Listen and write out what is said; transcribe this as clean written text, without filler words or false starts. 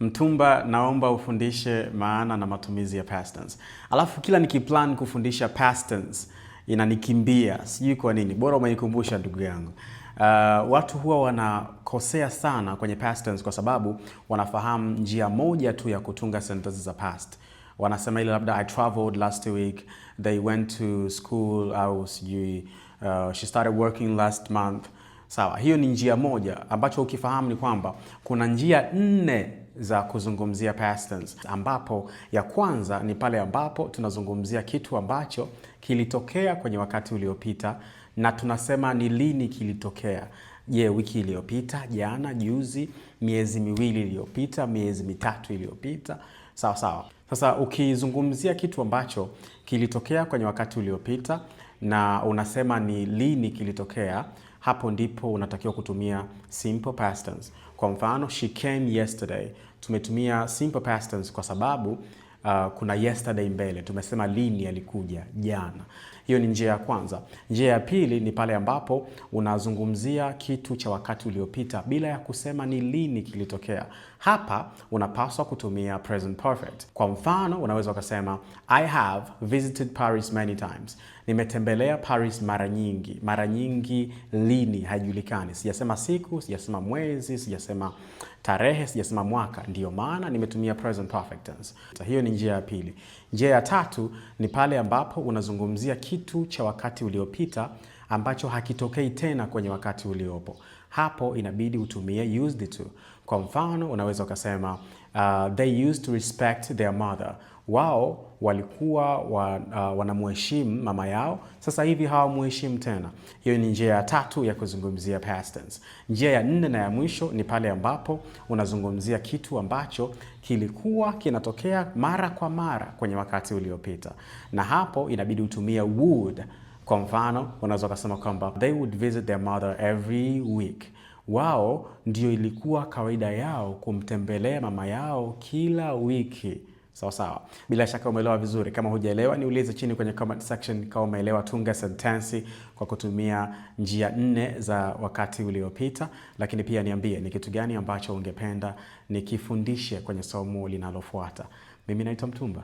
Mtumba, naomba ufundishe maana na matumizi ya past tense. Alafu kila nikiplan kufundisha past tense inanikimbia, sijui kwa nini. Bora umenikumbusha, ndugu yangu. Watu huwa wanakosea sana kwenye past tense kwa sababu wanafahamu njia moja tu ya kutunga sentences za past. Wanasema ile labda "I traveled last week", "they went to school" au sijui "she started working last month". Sawa, hiyo ni njia moja. Ambacho ukifahamu ni kwamba kuna njia nne za kuzungumzia past tense, ambapo ya kwanza ni pale ambapo tunazungumzia kitu ambacho kilitokea kwenye wakati uliopita na tunasema ni lini kilitokea. Je, wiki iliyopita, jana, juzi, miezi 2 iliyopita, miezi 3 iliyopita? Sawa sawa. Sasa ukizungumzia kitu ambacho kilitokea kwenye wakati uliopita na unasema ni lini kilitokea, hapo ndipo unatakiwa kutumia simple past tense. Kwa mfano, "She came yesterday". Tumetumia simple past tense kwa sababu kuna yesterday mbele. Tumesema lini alikuja, jana. Hiyo ni njia ya kwanza. Njia ya pili ni pale ambapo unazungumzia kitu cha wakati uliopita bila ya kusema ni lini kilitokea. Hapa unapaswa kutumia present perfect. Kwa mfano, unaweza ukasema, "I have visited Paris many times". Nimetembelea Paris mara nyingi. Mara nyingi lini haijulikani. Sijasema siku, sijasema mwezi, sijasema tarehe, sijasema mwaka. Ndiyo maana nimetumia present perfect tense. Hiyo ni njia ya pili. Njia ya tatu ni pale ambapo unazungumzia kitu cha wakati uliopita ambacho hakitokei tena kwenye wakati uliopo. Hapo inabidi utumie used to. Kwa mfano, unaweza ukasema, "They used to respect their mother". Wao walikuwa wanamuheshimu mama yao, sasa hivi hawamuheshimu tena. Hiyo ni njia ya tatu ya kuzungumzia past tense. Njia ya nne na ya mwisho ni pale ambapo unazungumzia kitu ambacho kilikuwa kinatokea mara kwa mara kwenye wakati uliopita, na hapo inabidi utumie would. Kwa mfano, unaweza ukasema kwamba, "They would visit their mother every week". Wao ndio ilikuwa kawaida yao kumtembelea mama yao kila wiki. Sawa sawa. Bila shaka umeelewa vizuri. Kama hujaelewa, niulize chini kwenye comment section. Kama umeelewa, tunga sentensi kwa kutumia njia nne za wakati uliopita, lakini pia niambie ni kitu gani ambacho ungependa nikifundishe kwenye somo linalofuata. Mimi naitwa Mtumba.